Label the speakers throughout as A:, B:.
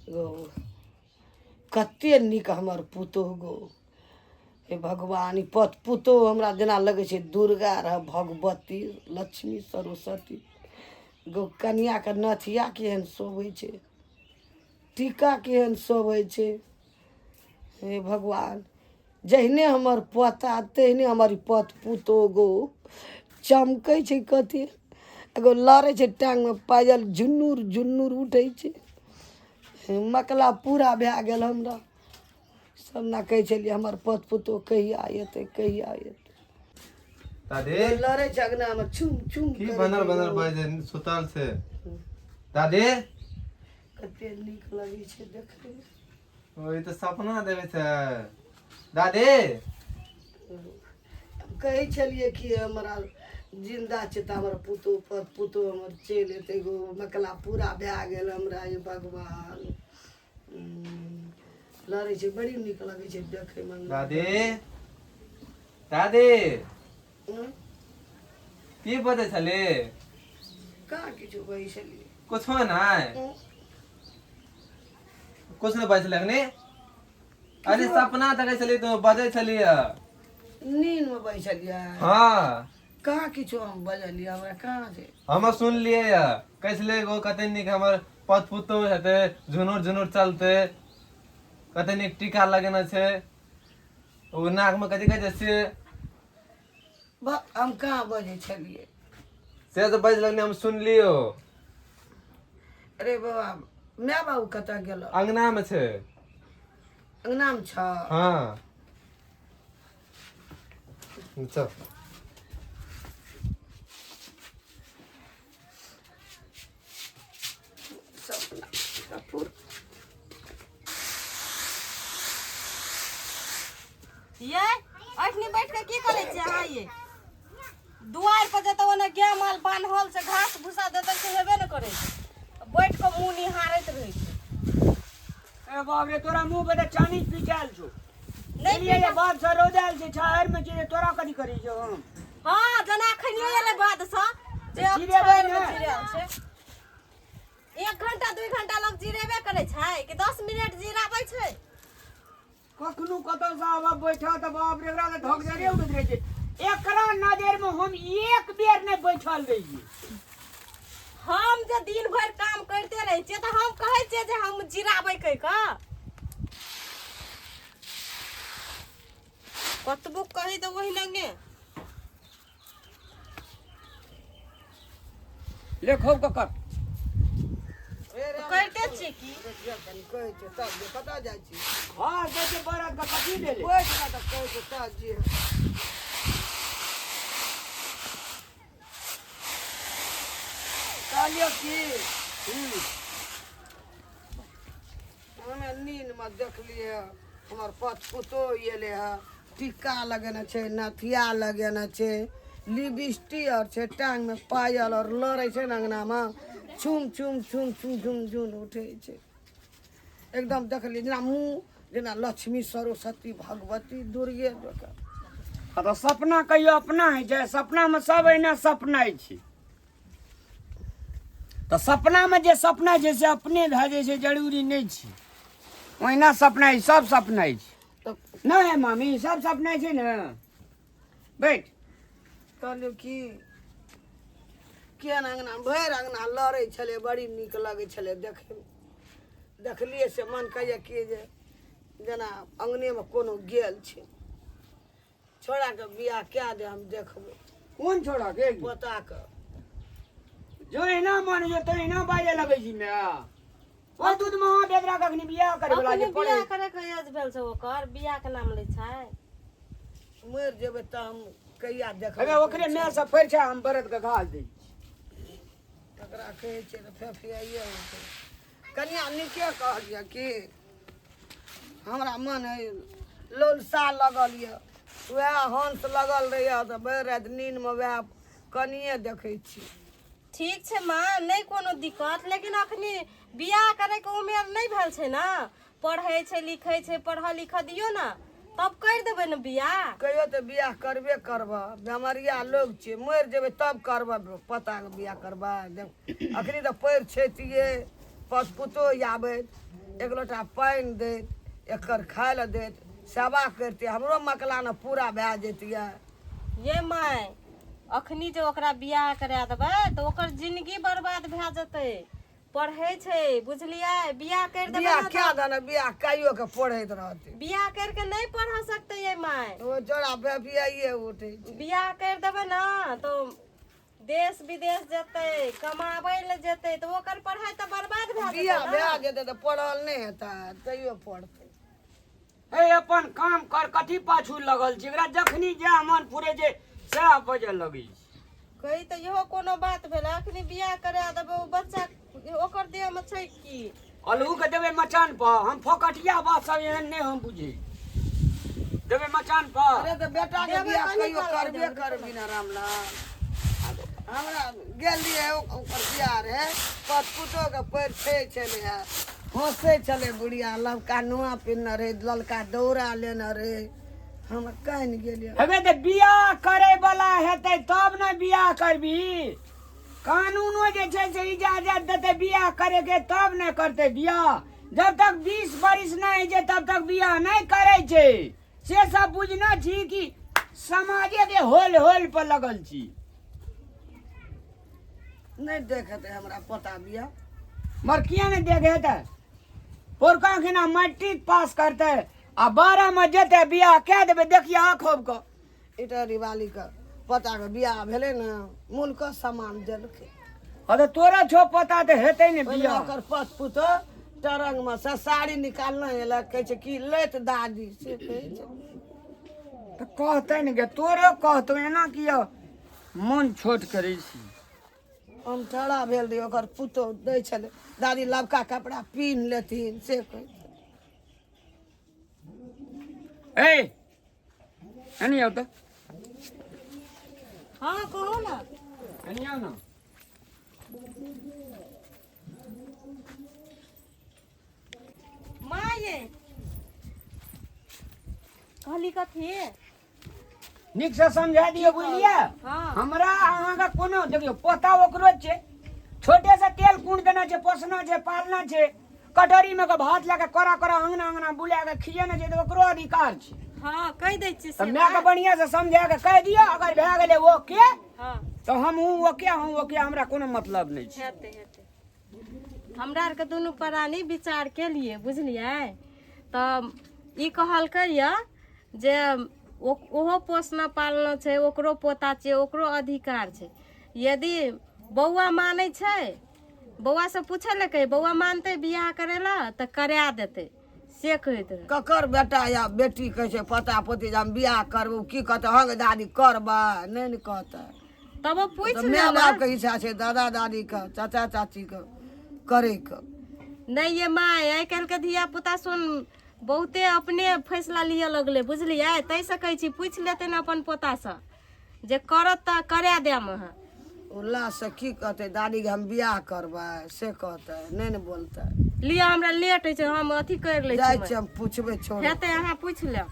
A: गो कते नीक हमर पुतोहु गो हे भगवान ई पत पुतोहु हमरा जेना लगै छै दुर्गा रहै भगवती लक्ष्मी सरस्वती गो कनिआँके नथिया केहन शोभै छै टीका केहन शोभै छै हे भगवान जहिने हमर पोता तेहने हमर ई पत पुतोहु गो चमकै छै कते एगो लड़ै छै टाङ्गमे पायल झुन्नुर झुन्नुर उठै छै मकला पूरा भए गेल हमरा सब ने कहै छलियै हमर पत पुतोहु कहिया एतै कहिया एतै।
B: दादी,
A: लड़ै छै अङ्गनामे चुम चुम
B: की
A: करै
B: बनल
A: छै।
B: बनल बजे सुतल छै दादी?
A: कते नीक लगै छै देखैमे।
B: ओ ई तऽ सपना देबै छै दादी।
A: हम कहै छलियै कि हमरा जिन्दा छै तऽ हमर पुतोहु पर पुतोहु हमर चलि एतै एगो मकला पूरा भए गेल हमरा। हे भगवान, लड़ै छै, बड़ी नीक लगै छै देखैमे।
B: दादी, दादी, की बजै छली?
A: कहाँ किछु बजै छलियै।
B: कुछो नहि। कुछ नहि बजै छलै अखनी? अरे सपना देखै छली तो बजै छलियै।
A: नींदमे बजै छलियै?
B: हँ।
A: कहाँ किछु हम बजलियै, हमरा कहाँ छै।
B: हम सुनलियै यऽ, कहै छलै एगो कते नीक हमर पत पुतोह हेतै, झुनुर झुनुर चलतै, कते नीक टीका लगेने छै, ओ नाकमे कथी कहै छै से।
A: हम कहाँ बजै छलियै?
B: से तऽ बाजि लगलै, हम सुनलियो।
A: अरे बाबा, माय बाबू कतऽ गेल?
B: अंगनामे छै।
A: अंगनामे छ?
B: हँ, चल।
A: सपना
C: ये अखनी बैठ के की करै छियै अहाँ? ये दुआरि पर जतऽ ओने गाय माल बान्हल छै, घास भूसा देतै से हेबे ने करै छै, बैठ कऽ मुँह निहारैत रहै छै।
D: ए बाप रे, तोरा मुंह पे तऽ चानी पिटायल छौ।
C: नहि।
D: एलियै जे बाप से रौदायल छै, छाहरि मे छै, तोरा कथी करै छौ हम?
C: हँ, जेना अखनियो एलै बादसँ जे
D: जिरेबै
C: अक्षरमे
D: ने।
C: जिरायल छै। 1 घंटा 2 घंटा लोक जिरेबे करै छै कि 10 मिनट जिराबै छै?
D: कखनो कतौ से आब बैठा तऽ बाप रे, एकरा तऽ धकजरे उठैत रहै छै। एकरा नजर मे हम एक बेर नहि बैठल रहियै।
C: हम जे दिन भरि काम करिते रहै छियै तऽ हम कहै छियै जे हम जिराबै कहि कऽ कतबो कही तऽ ओहि लगे।
D: लेखो ककर
C: करिते छियै की?
A: कनि कहै छै तब जे कतऽ जाइ छी?
D: हँ, दै छै बरद के कथी भेलै?
A: बैठ कऽ तऽ कहै छै तब जे। कहलियौ की, हमे नींदमे देखलियै हमर पत पुतोह एलै हँ, टीका लगेने छै, नथिया लगेने छै, लिपस्टिक आर छै, टांगमे पायल आओर लड़ै छै ने अङ्गनामे, छुम छुम छुम छुम झुम झुम उठै छै। एकदम देखलियै जेना मुँह जेना लक्ष्मी सरस्वती भगवती दुर्गे जकाँ।
D: आ तऽ सपना कहियो अपना होइ छै? सपनामे सब एहिना सपनाइ छै तऽ सपनामे जे सपना छै से अपने भए जाइ छै, जरूरी नहि छै। ओहिना सपना सब सपनाइ छै।
A: तऽ
D: नहि है मामी, सब सपनाइ छै ने। बैठ।
A: कहलियौ कि केहन अङ्गना भरि अङ्गना लड़ै छलै, बड़ी नीक लगै छलै देखैमे। देखलियै से मन कहैए कि जे जेना अङ्गनेमे कोनो गेल छै। छोड़ाके बियाह कए दे, हम देखबै।
D: कोन छोड़ा के?
A: पोताके।
D: जो एना मन जो तो एना बाजे लगै छी मैं ओ दूध महा बेदरा कखनी बियाह करे वाला
C: अखनी
D: जे पड़े।
C: बियाह करे के एज भेल छै ओकर, बियाह के नाम लै छै।
A: मरि जेबै तऽ हम कहिया देखबै?
D: अबे ओकरे माय सब फरि छै, हम बरद के घास दै छी।
A: तकरा कहै छै तऽ फेफियाइए होइ छै। कनिया नीके कहलियै कि हमरा मन है लोलसा लगल यऽ, वएह हंस लगल रहैए तऽ भरि राति नींदमे वएह कनिये देखै छी।
C: ठीक छै माँ, नहि कोनो दिक्कत, लेकिन अखनी बियाह करे के उमेर नहि भेल छै ने। पढ़ै छै लिखै छै, पढ़ऽ लिखऽ दियौ ने, तब करि देबै ने बियाह।
A: कहियो तऽ बियाह करबे करबह, बेमरिया लोग छियै, मरि जेबै तब करबह, पोताके बियाह करबै। अखनी तऽ पैर छैतियै। पतपुतो आबैत, एक लोटा पानि दैत, एकर खाय लए दैत, सेवा करितै, हमरो मकलाना पूरा भए जैतियै।
C: ये my, अखनी जे ओकरा बियाह करा देबै तऽ ओकर जिंदगी बर्बाद भए जेतै। पढ़ै छै, बुझलियै? बियाह करि देबै
A: बियाह
C: ने
A: क्या दाना, बियाह काइयो के पढ़ैत रहतै।
C: बियाह करि के नहि पढ़ सकतै ये my.
A: ओ जोड़ा बियाइए उठै छै।
C: बियाह करि देबै ने तऽ देश विदेश जेतै, कमाबै लए जेतै, तऽ ओकर पढ़ाइ तऽ बर्बाद भए जेतै
A: बियाह
C: ने।
A: भए जेतै तऽ पढ़ल नहि हेतै, तैयो पढ़तै।
D: हे अपन काम कर, कथी पाछू लगल छी? एकरा जखनी जएह मन फुरे छै सएह बजऽ लगै छै।
C: कही तऽ इहो कोनो बात भेलै? अखनी बियाह करा देबै, ओ बच्चा ओकर देहमे छै की?
D: अलहू के देबै मचान पर। हम फोकटिया बात सब एहन नहि हम बुझै। देबै मचान पर।
A: अरे तऽ बेटा के
C: देबै
A: बियाह
C: कनी
A: कहियो
C: काल
A: करबे
C: देबै।
A: करबी ने रामलाल। हमरा गेल रहियै, ओकर बियाह रहै, पतपुतो के पैर छे छलै हे, हँसै छलै बुढ़िया। ललका नुआ पिन्हने रहै, ललका दौरा लेने रहै। हम कानि गेलियै।
D: हेबे तऽ बियाह करे वाला हेतै तब ने बियाह करबी। कानूनो जे छै से इजाजत देतै बियाह करे के तब ने करतै बियाह। जब तक 20 बरिस नहि होइ छै तब तक बियाह नहि करै छै। से सब बुझना छी कि समाजे के होल होल पर लगल छी?
A: नहि देखतै हमरा पोता बियाह।
D: मर किया नहि देखे हेतै? पोरका खिना मैट्रिक पास करतै आ 12 मे जेतै, बियाह कए देबै, देखिए आँखोब के।
A: इटहरी वाली के पोताके बियाह भेलै ने, मोनके सामान देलकै।
D: हँ तऽ तोरा छौ पता तऽ हेतै ने
A: ओहिमे
D: बियाह।
A: ओकर पत पुतोह टरंगमे से साड़ी निकालने एलै, कहै छै की लैत दादी, से कहै छै।
D: तऽ कहतै ने गे, तोरो कहतौ। एना किया मन छोट करै छी?
A: हम ठड़ा भेल रही। ओकर पुतोह दै छलै, दादी लबका कपड़ा पीन्ह लेथिन, से कहै छै।
D: ए एनी आउ तऽ।
C: हँ, कहू ने।
D: एनी आउ ने।
C: माँ ये, कहली कथी?
D: नीकसँ समझा दियौ, बुझलियै?
C: हँ।
D: हमरा अहाँके कोनो देखियौ, पोता ओकरो छै। छोटे से तेल कुण देना छै, पोसना छै, पालना छै, कटोरी में के भात लए के कोरा कोरा अंगना अंगना बुला के खियेने छै, तऽ ओकरो अधिकार छै।
C: हँ, कहि दै छियै
D: तऽ
C: से
D: मायके
C: बात।
D: बढ़िआँ से समझा के कहि दियौ, अगर भए गेलै ओके तऽ हमहूँ ओके, अहूँ ओके, हमरा कोनो मतलब नहि छै।
C: हेतै, हेतै। हमरा आरके दुनू प्राणी विचार केलियै, बुझलियै? तऽ ई कहलकै यऽ जे ओहो पोसना पालना छै, ओकरो पोता छै, ओकरो अधिकार छै। यदि बौआ मानै छै, बौआसँ पूछै लए कहै, बौआ मानतै बियाह करै लए तऽ करा देतै, से कहैत रहै।
A: ककर बेटा या बेटी कहै छै पोता पोती जे हम बियाह करबौ, की कहतै? हँ गे दादी, करबै? नहि ने कहतै।
C: तब ओ पूछि
A: तऽ
C: ले
A: माय
C: ने।
A: बापके इच्छा छै, दादा दादीके, चाचा चाचीके करैके।
C: नहि ये माय, आइ काल्हिके धिया पुता सुन बहुते अपने फैसला लिअ लगलै, बुझलियै? ताहिसँ कहै छी, पूछि लेतै ने अपन पोतासँ, जे करत तऽ करा देम अहाँ।
A: उल्लाससँ की कहतै? दादीके हम बियाह करबै, से कहतै? नहि ने बोलतै।
C: लिअ, हमरा लेट होइ छै, हम अथी करि लै
A: जाइ
C: छी।
A: छियै, हम पुछबै छोड़।
C: हेतै, अहाँ पूछि लेब।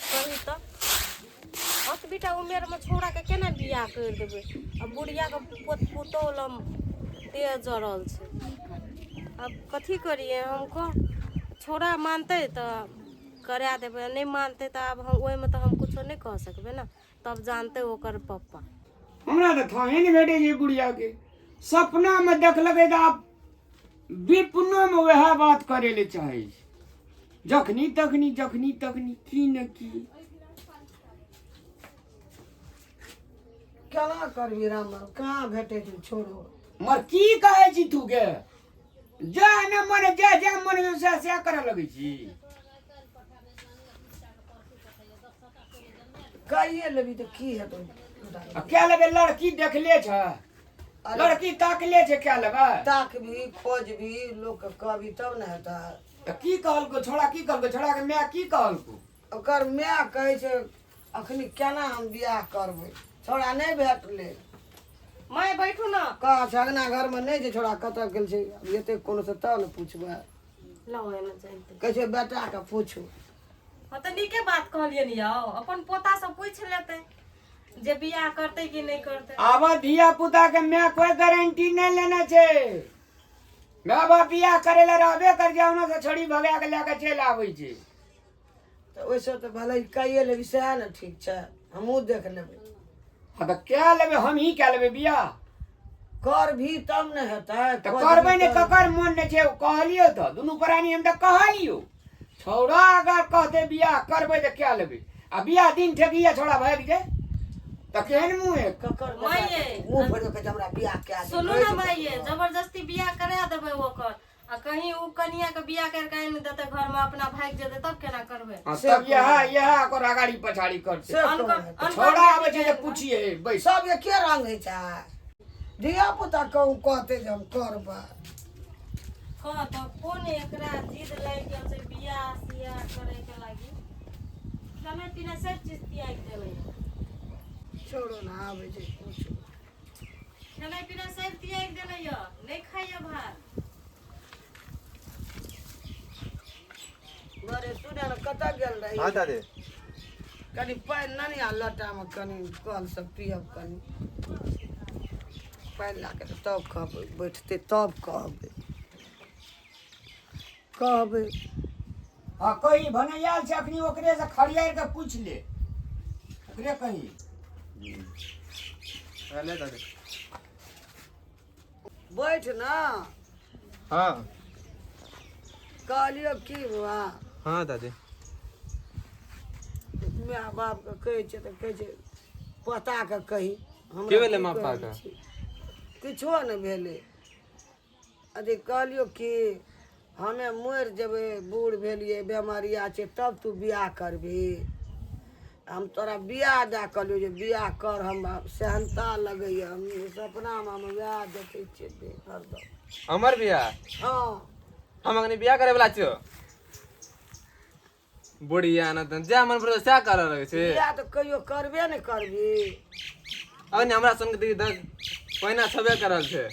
C: कही तऽ ओतबीटा उमेरमे छौड़ाके केना बियाह करि देबै? आ बुढ़ियाके पोत पुतोह लम देह जरल छै। आब कथी करियै हम? कह, छौड़ा मानतै तऽ करा देबै, आ नहि मानतै तऽ आब हम ओहिमे तऽ हम कुछो नहि कह सकबै ने। तब जानतै ओकर पप्पा।
D: हमरा तऽ थाहे नहि भेटै छै बुढ़ियाके। सपनामे देखलकै तऽ आब विपनोमे वएह बात करै लए चाहै छै। जखनी तखनी, जखनी तखनी की ने की।
A: केना करबी राम? कहाँ भेटै छै? छोड़ो।
D: मर की कहै छी तू गे? जा ने मन जा जा मन सएह सएह करऽ लगै छी।
A: कहिए लेबी तऽ की हेतौ?
D: आ क्या लेबै? लड़की देखले छ? लड़की ताकले छै? क्या लेबै?
A: ताकबी, खोजबी, लोकके कहबी, तब ने हेतै।
D: तऽ की कहलको छोड़ा? की कहलको छोड़ा के माय? की कहलको?
A: ओकर माय कहै छै अखनी केना हम बियाह करबै, छोड़ा नहि भेटलै।
C: माय, बैठू ने।
A: कह छै अगना घरमे नहि छै। छोड़ा कतऽ गेल छै? आब एतै कोनो से तब ने पुछबै।
C: लाओ, एना जानते।
A: कहै छै बेटाके पूछू।
C: हँ तऽ नीके बात कहलियनि यौ, अपन पोतासँ पूछि लेतै जे बियाह करतै कि नहि करतै।
D: आब धिया पुता के माय कोई गारंटी नहीं लेने छै। माय बाप बियाह करे ला रहबे कर जाओ ना से छोड़ी भगा के लए के चलि आबै छै।
A: तऽ ओहिसँ तऽ भले कैये लेबी सएह ने ठीक छै, हमहूँ देख लेबै।
D: हाँ तऽ कए लेबै, हम ही कए लेबै बियाह।
A: कर भी तब ने हेतै।
D: तऽ करबै ने, ककर मोन नहि छै? कहलियौ तऽ दुनू प्राणी हम तऽ कहलियौ, छौड़ा अगर कहतै बियाह करबै तऽ कए लेबै, आ बियाह दिन ठेकिया छौड़ा भागि जाय तऽ केहन मुँह है
A: ककर?
C: माइये।
A: मुँह भरि कऽ हमरा बियाह कए दे।
C: सुनू ने माइये, जबरदस्ती बियाह करा देबै ओकर, आ कहीं उ कनिया के बियाह कर के आनि देतै घरमे, अपना भागि जेतै, तब केना करबै?
D: हाँ, तब इएह इएह ओकर अगाड़ी पछाड़ी करतै।
A: से
C: अनकर
A: कहै।
C: अनकर
D: छौड़ा आबै छै जे पुछिए बैस।
A: सब एके रंग होइ छै। धिया पुता कहूँ कहतै जे हम करबै।
C: कह तऽ कोन एकरा जिद लागि गेल छै बियाह सियाह करे के लागी? खाना पीना सब चीज त्याग देलै।
A: छोड़ो ने, आबै छै पूछू।
C: खेनाइ पीना सब त्याग देलै यऽ, नहि खाइए भात।
A: बरे सुने ने, कतऽ गेल रही?
B: हाँ दादी।
A: कनि पानि नहि आ लोटामे, कनि कलसँ पियब, कनि पानि लए कऽ तब कहबै, बैठतै तब कहबै कहबै।
D: हाँ कही, भने आयल छै अखनी, ओकरे से खड़ियार के पूछि ले, ओकरे कही।
B: ले दादी।
A: बैठ ना।
B: हाँ।
A: कहलियौ की बौआ?
B: हाँ दादी।
A: माय बापके कहै छै तऽ कहै छै पोताके कही हमरा।
B: की भेलै
A: की
B: माँ
A: कहै
B: पापाके?
A: छी? किछो नहि भेलै। अथी कहलियौ कि हमे मरि जेबै, बूढ़ भेलियै, बेमारिया छै, तब तू बियाह करबही? हम तोरा बियाह दए कहलियौ जे बियाह कर, हमरा सेहनता लगैए, हम सपनामे हम वएह देखै छियै हरदम।
B: हमर बियाह?
A: हँ।
B: हम अखनी बियाह करे वाला छियो? बुढ़िया न तऽ जै मन पड़ै सएह करऽ लगै छै।
A: बियाह तऽ कहियो करबे नहि करबही।
B: अखनी हमरा संग देखी तऽ पहिना छेबे करल छै।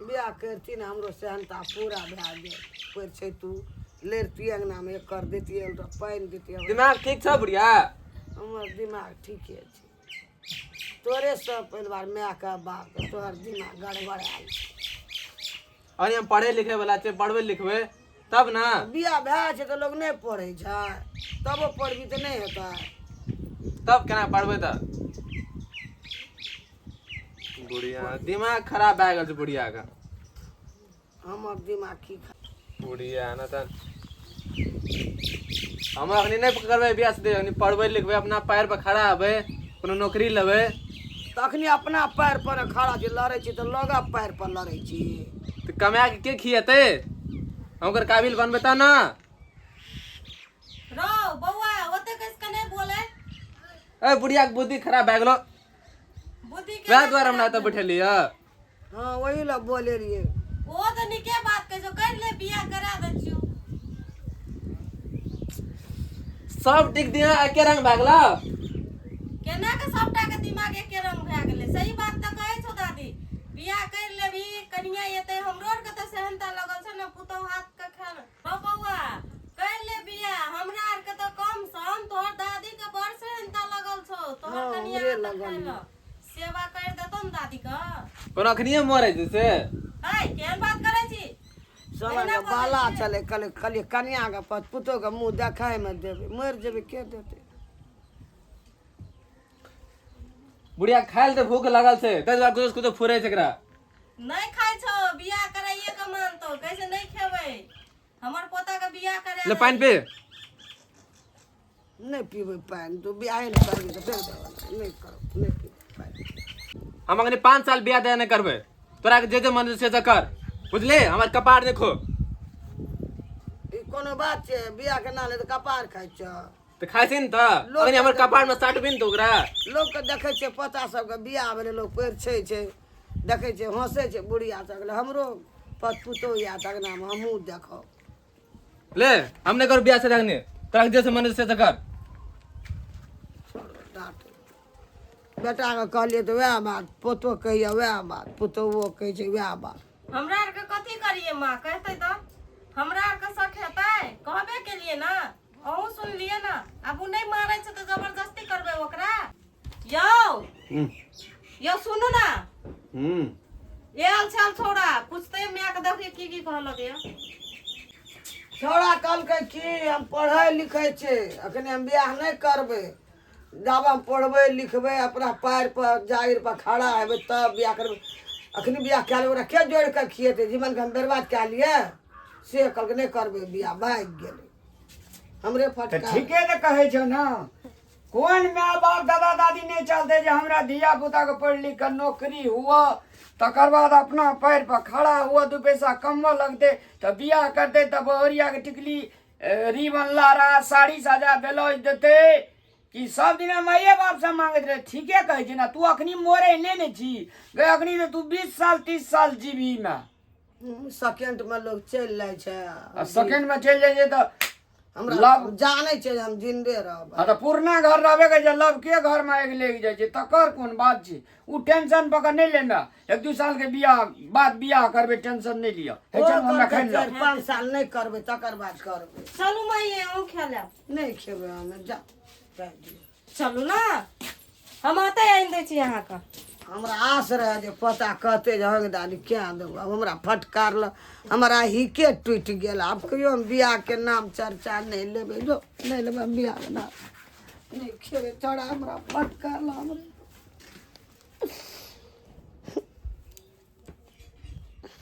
A: बियाह करती ने, हमरो सेहनता पूरा भए गेल। पर छै तू लड़तियै अङ्गनामे, एकर दैतियै, ओकरा पानि दैतियै।
B: दिमाग ठीक छौ बुढ़िया?
A: हमर दिमाग ठीके छै। तोरे सब परिवार मायके बापके तोहर दिमाग गड़बड़ायल छै।
B: अखनी हम पढ़े लिखे वाला छियै, पढ़बै लिखबै तब ने।
A: बियाह भए छै तऽ लोक नहि पढ़ै छै? तबो पढ़बी तऽ नहि हेतै?
B: तब केना पढ़बै? तऽ बुढ़िया दिमाग खराब भए गेल छै बुढ़िया के।
A: हमर दिमाग की
B: बुढ़िया ने तऽ हम अखनी नहि करबै बियाह से, अखनी पढ़बै लिखबै, अपना पैर पर खड़ा हेबै, कोनो नौकरी लेबै।
A: तखनी अपना पैर पर खड़ा छी, लड़ै छी तऽ लोगक पैर पर लड़ै छी।
B: तऽ कमा के के खियेतै? हम ओकर काबिल बनबै तब ने।
C: रौ बौआ, ओते कस के नहि बोले।
B: ए बुढ़िया के बुद्धि खराब भए गेलो।
C: बुद्धि के
B: वएह दुआरे हमरा एतऽ बैठेली हँ।
A: हँ, वही लए बोले रहियै।
C: ओ तऽ नीके बात कहै छौ, कर ले बियाह, करा दै छियौ।
B: सब टिक दिया एके रंग भए गेलो।
C: केना के सबटा के दिमाग एके रंग भए गेलै? सही बात तऽ कहै छौ दादी, बियाह कर लेबही, कनिया एतै, हमरो आरके तऽ सेहनता लगल छै ने पुतहु हाथ के खाना। हौ बौआ, कर ले बियाह, हमरा आरके तऽ कम सम तोहर दादी के बड़ सेहनता लगल छौ तोहर
A: हँ,
C: कनिया
A: हमरे
C: हाथ के
A: लगल
C: खाय
A: यऽ।
C: लए। सेवा कर देतौ ने दादी के।
B: कोनो अखनिये मरै छै से?
C: है, केहन बात करै छी?
A: साला
C: एना
A: के
C: बोलै
A: बाला
C: छै?
A: छलै, कहलियै कहलियै कनियाके पुतोहके मुँह देखायमे देबै, मरि जेबै, के देतै?
B: बुढ़िया खाय लए तऽ भूख लागल छै, ताहि दुआरे कुछो कुछो फुरै छै एकरा।
C: नहि खाइ छौ, बियाह कराइए के मानतौ, कहै छै नहि खेबै, हमर पोता के बियाह करा
B: ले पानि पी।
A: नहि पीबै पानि, तू बियाहे नहि करबी तऽ फेर देबै? नहि करब, नहि पीबै पानि।
B: हम अखनी 5 साल बियाह दया नहि करबै। तोरा के जे जे मन से से कर, बुझले? हमर कपार देखो।
A: ई कोनो बात छै? बियाह के नाम ले तऽ कपार खाइ छौ?
B: तऽ खाइ छै ने तऽ अखनी हमर कपार में साटबी ने तऽ ओकरा।
A: लोकके देखै छियै पोता सबके बियाह भेलै, लोक पैर छै छै, देखै छै, हँसै छै बुढ़िया सब। हमरो पत पुतोह आयत अङ्गनामे, हमहूँ देखब।
B: ले, हम नहि करब बियाह से अखनी, तोरा के जे से मन से से कर।
A: डाँटै बेटाके कहलियै तऽ वएह बात, पोतो कहैए वएह बात, पुतोहुओ कहै छै वएह बात।
C: हमरा आरके कथी करिए माँ? कहतै तऽ हमरा आरके शख हेतै, कहबे केलिए ने। अहूँ सुनलियै ने, आब ओ नहि मानै छै तऽ जबरदस्ती करबै ओकरा। यौ यौ, सुनू ने। आयल छल छौड़ा, पूछते माय के, देखिए की की कहलक यौ।
A: छौड़ा कहलकै कि हम पढ़ै लिखै छै, अखने हम बियाह नहि करबै। जब हम पढ़बै लिखबै, अपना पैर पर जागिर पर खड़ा हेबै, तब बियाह करबै। अखनी बियाह कए लेबै, ओकरा के जोड़ि कऽ खिएतै? जीवनके हम बर्बाद कए लिए। से कहलकै नहि करबै बियाह, भागि गेलै हमरे
D: तऽ
A: फटका।
D: ठीके तऽ कहै छौ ने। कोन माय बाप, दादा दादी नहि चलते जे हमरा धिया पुताके पढ़ि लिख कऽ नौकरी हुअ, तकर बाद अपना पैर पर खड़ा हुअ, 2 पैसा कमबऽ लगतै तऽ बियाह करतै, तऽ बहुरियाके टिकली, रिबन, लारा, साड़ी साजा, ब्लाउज देतै कि सब दिना माइए बाप से मांगैत रहे? ठीके कहै छै ने। तू अखनी मरे नहि ने छी गे, अखनी तऽ तू 20 साल 30 साल जीबी मे।
A: सेकेंड मे लोग चलि जाइ छै।
D: आ सेकेंड मे चलि जाइ छै तऽ
A: हमरा जानै छै जे हम जिन्दे रहब।
D: हँ, तऽ पुरना घर रहबे करै छै, लवके घरमे आगि लागि जाइ छै, तकर कोन बात छै? ओ टेंशन पकड़ नहि लेना। 1-2 साल के बियाह बाद बियाह करबै, टेंशन नहि लिअ। हे
A: ओ
D: चल, हमरा
A: कहलकै
D: खाइ लए।
A: 4-5 साल नहि करबै, तकर बाद करबै।
C: चलू माइये, अहूँ खा लेब।
A: नहि खेबै हम, जा, जाय दियौ।
C: चलू ने, हम ओतै आनि दै छी अहाँके।
A: हमरा आस रहै जे पोता कहते जे हंग दादी क्या देबो। आब हमरा फटकारल, हमरा हिके टूटि गेल। आब कहियो हम बियाहके नाम चर्चा नहि लेबै। जो, नहि लेबै हम बियाहके नाम, नहि खेबै। छौड़ा हमरा फटकारल हमरा।